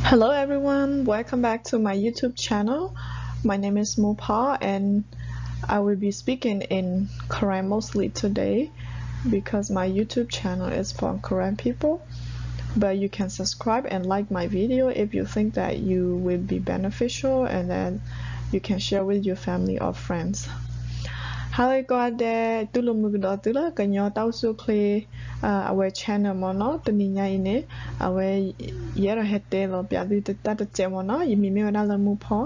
Hello everyone, welcome back to my YouTube channel. My name is Mupa and I will be speaking in Karen mostly today because my YouTube channel is for Karen people. But you can subscribe and like my video if you think that you will be beneficial, and then you can share with your family or friends. Hello ကိးဂၤဒဲး, တူၢ်လိာ်မုာ်ကဒီးသုလၢကညီတၢ်အိၣ်ဆူၣ်အိၣ်ချ့ အဝဲ channel မ့ၢ်နီၤ. တနံၤညါအံၤန့ၣ် အဝဲ ယအဲၣ်ဒိးဟဲတဲလီၤပၠးသုတၢ်တစဲးမ့ၢ်နီၤ. ယမံၤမ့ၢ်ဝဲဒၣ်လၢ Mupa,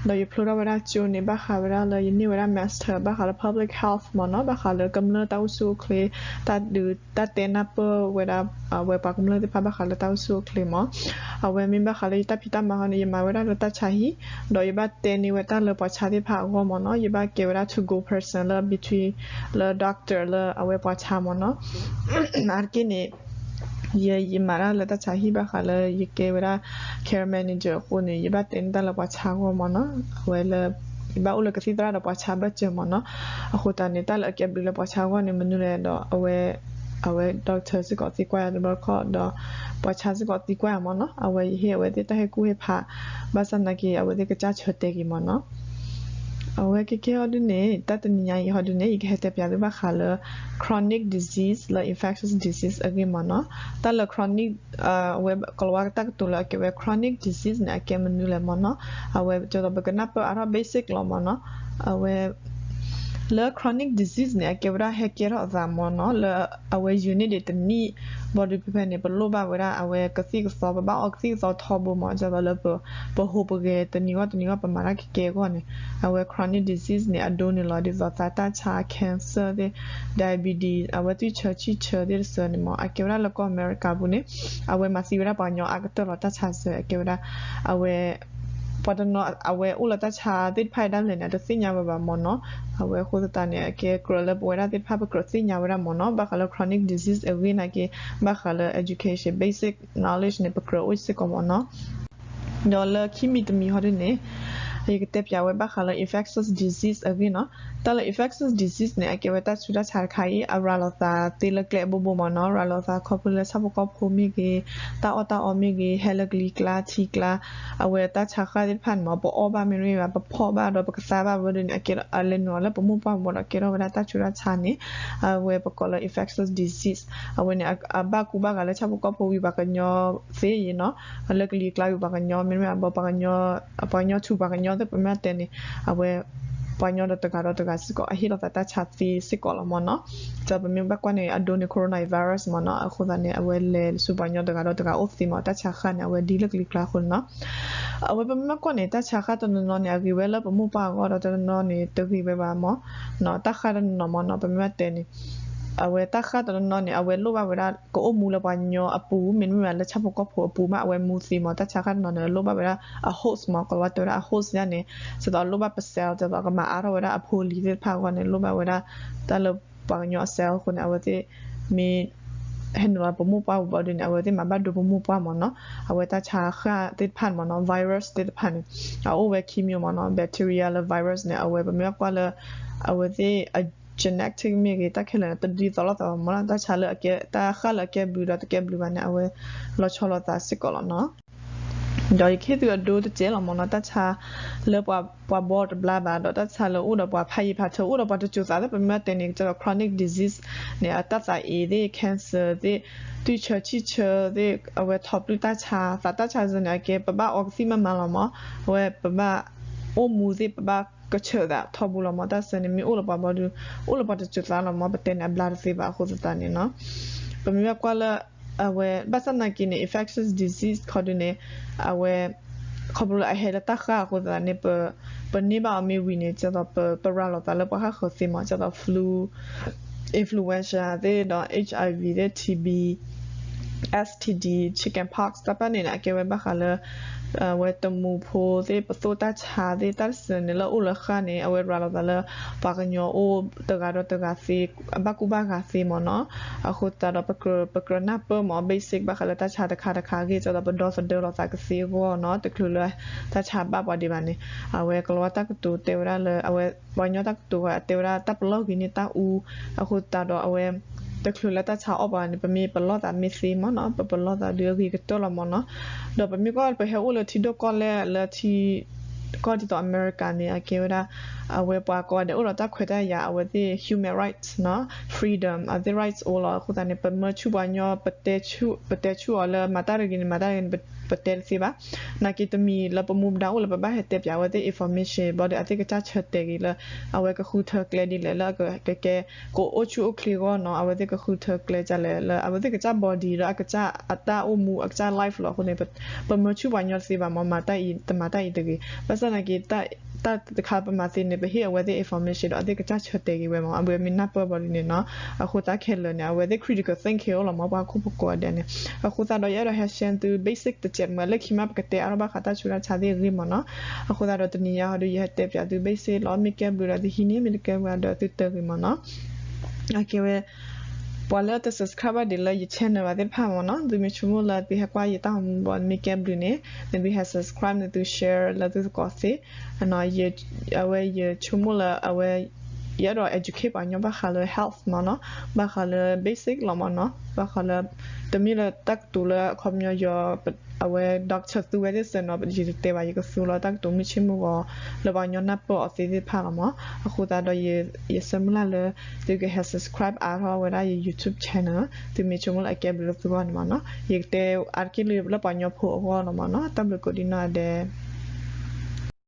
ဒီးယဖျိထီၣ်ဝဲဒၣ်ကၠိန့ၣ် ဘၣ်ဃးဝဲဒၣ်လၢယန့ၢ်ဝဲဒၣ် master ဘၣ်ဃးလၢ public health မ့ၢ်နီၤ, ဘၣ်ဃးလၢကမျၢၢ်တၢ်အိၣ်ဆူၣ်အိၣ်ချ့ တၢ်ဒုးတၢ်တဲနၢ်ပၢၢ်ဝဲဒၣ် အဝဲပှၤကမျၢၢ်သ့ၣ်တဖၣ်ဘၣ်ဃးလၢတၢ်အိၣ်ဆူၣ်အိၣ်ချ့မ့ၢ်. အဝဲမ့ၢ်ဘၣ်ဃးလၢယတၢ်ဖံးတၢ်မၤဟီန့ၣ် ယမၤဝဲဒၣ်လၢတၢ်ဆါဟံၣ်, ဒီးယဘၣ်တဲန့ၢ်ဝဲတၢ်လၢပှၤဆါသ့ၣ်တဖၣ်အဂီၢ်မ့ၢ်နီၤ. ယဘၣ်ကဲဝဲဒၣ် to go person လၢ between လၢ doctor လၢအဝဲပှၤဆါမ့ၢ်နီၤ. အါတက့ၢ်န့ၣ် ယ ယမၤတၢ်လၢတၢ်ဆါဟံၣ်ဘၣ်ဃးလၢယကဲဝဲဒၣ် care manager အဃိန့ၣ် ယဘၣ်တဲန့ၢ်တၢ်လၢပှၤဆါအဂီၢ်မ့ၢ်နီၤ. အဝဲလၢ ယဘၣ်အိၣ်လၢကသံၣ်သရၣ်ဒီးပှၤဆါဘၢၣ်စၢၤမ့ၢ်နီၤ. အဃိသတးန့ၣ် တၢ်လၢအကဲဘျုးလၢပှၤဆါအဂီၢ်န့ၣ် မနုၤလဲၣ်ဒီး အဝဲ အဝဲ doctor စ့ၢ်ကီးသံကွၢ်ယၤတဘျီတခီၣ်ဒီး ပှၤဆါစ့ၢ်ကီးသံကွၢ်ယၤမ့ၢ်နီၤ. အဝဲယဟ့ၣ်အဝဲသ့ၣ်တၢ်ဟ့ၣ်ကူၣ်ဟ့ၣ်ဖး ဘၣ်ဆၣ်သနာ်က့ အဝဲသ့ၣ်ကစၢ်ဆၢတဲာ်က့ၤမ့ၢ်နီၤ. အဝဲခဲကဲဟီဒုန့ၣ် တၢ်တနံၤညါအံၤဟီဒုန့ၣ် ယကဟဲတဲပၠးသုဘၣ်ဃးလၢ chronic disease လၢ infectious disease အဂ့ၢ်မ့ၢ်နီၤ. တၢ်လၢ chronic အဝဲကိးလီၤဝဲတၢ်ကတိၤလၢအကဲဝဲ chronic disease န့ၣ် အကဲမနုၤလဲၣ်မ့ၢ်နီၤ. အဝဲကဲသိးပကနၢ်ပၢၢ်အါထီၣ် basic လီၤမ့ၢ်နီၤ. အဝဲ လၢ chronic disease န့ၣ် အကဲဝဲဒၣ်ဟဲကဲထီၣ်အသးမ့ၢ်နီၤ လၢအဝဲ unit ဒံးတနံၣ် ဘီဒုးဖဲဖဲန့ၣ် ပလိၣ်ဘၣ်ဝဲဒၣ်အဝဲကသံၣ်ကသီ ပဘၣ်အီကသံၣ်ကသီထီဘိမ့ၢ် ဒ်သိးလၢပ ပဟူးပဂဲၤတနံၤဂီၢ်တနံၤဂီၢ် ပမၤတၢ်ကကဲအဂီၢ်န့ၣ် အဝဲ chronic disease န့ၣ် အဒိန့ၣ်လီၤ. ဒ်သိးသးတၢ်ဆါ cancer သ့ၣ် diabetes အဝဲသွံၣ်ဆၢဆံၣ်ဆၢသ့ၣ်တစၢၤန့ၣ်မ့ၢ် အကဲဝဲဒၣ်လၢကီၢ်အမဲရကၤပူၤန့ၣ် အဝဲမၤသံဝဲဒၣ်ပှၤကညီအါကတၢၢ်လီၤ. တၢ်ဆါစၢၤအကဲဝဲဒၣ် အဝဲ ပှၤတနီၤအဝဲအိၣ်လၢတၢ်ဆါသ့ၣ်တဖၣ်အံၤဒၣ်လဲာ်န့ၣ် အတသ့ၣ်ညါဝဲဘၣ်မ့ၢ်နီၤ. အဝဲအဃိသတးန့ၣ် အကဲကြၢးလၢပဝဲဒၣ်သ့ၣ်တဖၣ် ပကြၢးသ့ၣ်ညါဝဲဒၣ်မ့ၢ်နီၤ. ဘၣ်ဃးလၢ chronic disease အဂ့ၢ်နာ်က့ ဘၣ်ဃးလၢ education basic knowledge န့ၣ် ပကြၢးအိၣ်စ့ၢ်ကီးမ့ၢ်နီၤ. ဒီးလၢခံမံၤတမံၤဟီဒ်န့ၣ် ယကတဲပၠးဝဲဘၣ်ဃးလၢ infectious disease အဂ့ၢ်နီၤ. တၢ်လၢ infectious disease န့ၣ် အကဲဝဲတၢ်ဆူးတၢ်ဆါတခါအံၤ အရၤလီၤသးသ့လၢကျဲအဘိဘိမ့ၢ်နီၤ. ရၤလီၤသးခီဖျိလၢဆၣ်ဖိကီၢ်ဖိမ့ၢ်ဂ့ၤ, တၢ်အီၣ်တၢ်အီမ့ၢ်ဂ့ၤ, ဟဲလၢကလံၤကျါ ထံကျါ အဝဲတၢ်ဆါဃၢ်သ့ၣ်တဖၣ်န့ၣ်မ့ၢ် ပအီၣ်ဘၣ်မ့ၢ်ဂ့ၤဘၣ် ပဖီၣ်ဘၣ်ဒီးပကသါဘၣ်ဝဲဒ်န့ၣ် အကဲအလဲၤနုာ်လီၤလၢပမိၢ်ပှၢ်ဘိဒီးကဲထီၣ်ဝဲဒၣ်တၢ်ဆူးတၢ်ဆါန့ၣ် အဝဲပကိးလၢ infectious disease အဝဲန့ၣ် အဘၣ်ကူဘၣ်ဂာ်လၢဆၣ်ဖိကီၢ်ဖိဝံၤပှၤကညီသ့အံၤနီၤ လၢကလံၤကျါဝံၤပှၤကညီ မ့မ့ၢ်အဘီပှၤကညီ ပှၤကညီထူပှၤကညီသ့ၣ် ပမ့ၢ်တဲန့ၣ် အဝဲ ပှၤကညီဒီးတဂၤဒီးတဂၤစ့ၢ်ကီး အဟ့ၣ်လီၤသးတၢ်ဆါသ့စ့ၢ်ကီးလီၤမ့ၢ်နီၤ. ဒီးပမ့ၢ်ဘၣ်ကွၢ်န့ၣ် အဒိန့ၣ် coronavirus မ့ၢ်နီၤ. အဃိသတးန့ၣ် အဝဲလဲၤဆူပှၤကညီတဂၤဒီးတဂၤအိၣ်သ့မ့ၢ် တၢ်ဆါဃၢ်န့ၣ် အဝဲဒ်လၢကလံၤကျါအဃိန့ၣ်နီၤ. အဝဲပမ့ၢ်ဘၣ်ကွၢ်န့ၣ် တၢ်ဆါဃၢ်တနီၤနီၤန့ၣ် အဂ့ၤဝဲလၢပမိၢ်ပှၢ်အဂီၢ်ဒီးတနီၤနီၤန့ၣ် တဂ့ၤဝဲဘၣ်မ့ၢ်နီၤ. တၢ်ဃၢ်တနီၤနီၤမ့ၢ်နီၤ ပမ့ၢ်ဘၣ်တဲန့ၣ် အဝဲတၢ်ဃၢ်တနီၤနီၤန့ၣ် အဝဲလိၣ်ဘၣ်ဝဲဒၣ် ကအိၣ်မူလၢပှၤကညီအပူၤ မ့တမ့ၢ်ဘၣ်လၢဆၣ်ဖိကီၢ်ဖိအပူၤမး အဝဲမူသ့မ့ၢ် တၢ်ဆါဃၢ်တနီၤန့ၣ် လိၣ်ဘၣ်ဝဲဒၣ်အ host မ့ၢ် ကိးလီၤဝဲတဲဝဲဒၣ်အ host ယါန့ၣ် ဒ်သိးလိၣ်ဘၣ်ပ cell ဒ်သိးကမၤအါထီၣ်ဝဲဒၣ်အဖိလံၤသ့ၣ်တဖၣ်အဂီၢ်န့ၣ် လိၣ်ဘၣ်ဝဲဒၣ် တၢ်လၢပှၤကညီအ cell အဃိန့ၣ် အဝဲသ့ၣ်မ့ၢ် ဟဲနုာ်လီၤပမိၢ်ပှၢ်ပူၤဘၣ်ဒ်န့ၣ် အဝဲသ့ၣ်မၤဘၣ်ဒိပမိၢ်ပှၢ်မ့ၢ်နီၤ. အဝဲတၢ်ဆါဃၢ်သ့ၣ်တဖၣ်န့ၣ်မ့ၢ်နီၤ virus သ့ၣ်တဖၣ်န့ၣ် အအိၣ်ဝဲခံမျိုးမ့ၢ်နီၤ. bacteria လၢ virus န့ၣ် အဝဲပမ့ၢ်ဘၣ်ကွၢ်လၢ အဝဲသ့ၣ်အ genetic မ့ၢ်ဂ့ၤ တၢ်ခဲလၢာ်န့ၣ် တဒ်သိးလိာ်သးဘၣ်မ့ၢ်နီၤ. တၢ်ဆါလၢအကဲ တၢ်ဃၢ်လၢအကဲဘျုးဒီးတကဲဘျုးဘၣ်န့ၣ် အဝဲလီၤဆီလိာ်သးစ့ၢ်ကီးလီၤနီၤ. ဒီးယကဟ့ၣ်သုအဒိတစဲးလီၤမ့ၢ်နီၤ. တၢ်ဆါလၢပှၤ ပှၤဘီတဘျါဘၣ် ဒီးတၢ်ဆါလၢအိၣ်ဒီးပှၤဖးယံၤဖးထၢ အိၣ်ဒီးပှၤတစိၤသးသ့ၣ် ပမ့ၢ်တဲန့ၣ် ကစၢ်ဒီး chronic disease န့ၣ် အတၢ်သးအ့သ့ၣ် cancer သ့ၣ် သွံၣ်ဆၢဆံၣ်ဆၢသ့ၣ် အဝဲထီၣ်ပျုၢ်တၢ်ဆါ သးတၢ်ဆါစၢၤန့ၣ် အကဲပဘၣ်အီကသံၣ်မးမးလီၤမ့ၢ် အဝဲပဘၣ်အိၣ်မူသ့ၣ် ပဘၣ်ကဆၢၣ်သးထီဘိလီၤမ့ၢ် တၢ်ဆၢန့ၣ် မ့ၢ်အိၣ်လၢပှၤဘီဒုး အိၣ်လၢပှၤတစိၤသးလီၤမ့ၢ် ပတဲန့ၣ်အဘျါတသ့ဘၣ်အဃိသတးန့ၣ်နီၤ. ပမ့ၢ်ဘၣ်ကွၢ်လၢ အဝဲ ဘၣ်ဆၣ်သနာ်က့န့ၣ် infectious disease ခီဒုန့ၣ် အဝဲ ခီဖျိလၢအဟဲလၢတၢ်ဃၢ်အဃိသတးန့ၣ် ပ ပန့ၢ်ဘၣ်အီၤမ့ၢ်ဝံၤန့ၣ် ဒ်သိးပ ပရၤလီၤသးလၢပှၤဃၣ်ဃၢၤသ့မ့ၢ် ဒ်သိး flu influenza သ့ၣ်ဒီး HIV သ့ၣ် TB STD chickenpox တၢ်ပာ်န့ၣ်န့ၣ် အကဲဝဲဘၣ်ဃးလၢ အဝဲတမူဖိသ့ၣ် ပသိၣ်တၢ်ဆါသ့ၣ် တၢ်တစၢန့ၣ် လၢအိၣ်လၢဃၢ်န့ၣ် အဝဲရၤလီၤသးလၢ ပှၤကညီအိၣ်တဂၤဒီးတဂၤသ့ အဘၣ်ကူဘၣ်ဂာ်သ့မ့ၢ်နီၤ. အဃိသတးဒီး ပကြၢး ပကြၢးနၢ်ပၢၢ်မ့ၢ် basic ဘၣ်ဃးလၢတၢ်ဆါတခါတခါအဂ့ၢ် ဒ်သိးပဒီသဒၢလီၤသးကသ့အဂီၢ်နီၤ တချုးလၢတၢ်ဆါဘၣ်ပှၤဒံးဘၣ်န့ၣ် အဝဲကလီၤဝါတၢ်ကတိၤတဲဝဲဒၣ်လၢ အဝဲ ပှၤကညီတၢ်ကတိၤဝဲ အတဲဝဲဒၣ်တၢ်ပလီၢ်ဂ့ၤန့ၢ်တၢ်အူ အဃိသတးဒီးအဝဲ တချုးလၢတၢ်ဆါအီၣ်ပှၤန့ၣ် ပမ့ၢ်ပလီၢ်သးမ့ၢ်သ့မ့ၢ်နီၤ, ပပလီၢ်သးဒုးအဂ့ၤကတၢၢ်လီၤမ့ၢ်နီၤ. ဒီးပမ့ၢ်ကွၢ်ပဟဲအိၣ်လၢထံဒိၣ်ကီၢ်လဲၢ်လၢထံ ကီၢ်ဒ်သိးအမဲရကၤန့ၣ် အကဲဝဲဒၣ် အဝဲပှၤကိးဂၤဒဲးအိၣ်ဒီးတၢ်ခွဲးတၢ်ယာ် အဝဲသ့ၣ် human rights နီၤ, freedom အဝဲသ့ၣ် rights အိၣ်လီၤ. အဃိသတးန့ၣ် ပမၢဆူၣ်ပှၤညီ ပတဲဆူၣ်အီၤလၢမၤတၢ်တဂ့ၤန့ၣ် မၤတၢ်တဂ့ၤန့ၣ် ပတဲတသ့ဘၣ်. နာ်က့တမံၤလၢပမူပဒါအိၣ်လၢပဘၣ်ဟဲတဲပၠးအဝဲသ့ၣ် information ဘၣ်ဒီး အဝဲသ့ၣ်ကစၢ်ဆၢတဲာ်က့ၤလၢ အဝဲကဃုထၢကျဲဒ်လဲၣ် လၢအကကဲ ကအိၣ်ဆူၣ်အိၣ်ချ့အဂီၢ်နီၤ, အဝဲသ့ၣ်ကဃုထၢကျဲဒ်လဲၣ် လၢအဝဲသ့ၣ်ကစၢ် body ဒီးအကစၢ်အတၢ်အိၣ်မူ အကစၢ် life လီၤ. အဃိန့ၣ် ပမၢဆူၣ်ပှၤညီတသ့ဘၣ်မ့ၢ် မၤတၢ်အံၤတမၤတၢ်အံၤတဂ့ၤ. ဘၣ်ဆၣ်နာ်က့ တၢ်တခါပမၤသ့န့ၣ် ပဟ့ၣ်အဝဲသ့ၣ် information ဒီးအဝဲသ့ၣ်ကစၢ်ဆၢတဲာ်က့ၤဝဲမ့ၢ် အဝဲမ့ၢ်နၢ်ပၢၢ်ဘၣ်ဒ်န့ၣ်နီၤ. အဃိသတးခဲလၢာ်န့ၣ် အဝဲသ့ၣ် critical thinking အိၣ်လီၤမ့ၢ် ပှၤဟီၣ်ခိၣ်ဖိကိးဂၤဒဲးန့ၣ်. အဃိသတးဒီး ယအဲၣ်ဒိးဟဲ share သု basic တစဲးမ့ၢ် လၢခံမး ပကတဲအါထီၣ်ဘၣ်ဃးတၢ်ဆူးတၢ်ဆါသ့ၣ်အဂ့ၢ်မ့ၢ်နီၤ. အဃိသတးဒီးတနံၤညါဟီဒီး ယဟဲတဲပၠးသု basic လီၤ. မ့ၢ်ကဲဘျုးဒီးသုဟံးန့ၢ်, မ့ၢ်တကဲဘျုးဒီးသုတဂ့ၤမ့ၢ်နီၤ. အကဲဝဲ ပှၤလၢတ subscribe ဘၣ်ဒံးလၢယ channel ဘၣ်သ့ၣ်တဖၣ်မ့ၢ်နီၤ, သုမ့ၢ်ဆိကမိၣ်လၢသုဟဲကွၢ်ယတၢ်မူဘၣ် မ့ၢ်ကဲဘျုးန့ၣ် သုဟဲ subscribe န့ၣ် သု share လၢသုသကိးသ့ၣ် အဝဲယဆိကမိၣ်လၢအဝဲ ယအဲၣ်ဒိး educate ပှၤကညီဘၣ်ဃးလၢ health မ့ၢ်နီၤ, ဘၣ်ဃးလၢ basic လီၤမ့ၢ်နီၤ, ဘၣ်ဃးလၢ တမ့ၢ်လၢတၢ်ကတိၤလၢအခီပညီယီၤ အဝဲ doctor သူဝဲသ့ၣ်စၢၤနီၤ, ယတတဲဘၣ် ယကသူလီၤတၢ်ကတိၤမုၢ်ဆ့ၣ်မုၢ်ဂီၤ လၢပှၤကညီနၢ်ပၢၢ်အီၤသ့သ့ၣ်တဖၣ်လီၤမ့ၢ်. အဃိသတးဒီး ယဆၢမုၢ်လၢ်လၢ သုကဟဲ subscribe အါထီၣ်ဝဲဒၣ်ယ YouTube channel, သုမ့ၢ်ဆိကမိၣ်လၢအကဲဘျုးလၢသုဂီၢ်န့ၣ်မ့ၢ်နီၤ. ယကတဲအါတက့ၢ်လၢပှၤကညီဖိအဂီၢ်လီၤမ့ၢ်နီၤ. တၢ်ဘျုးကိးဒံနီၢ်ဂၤဒဲး.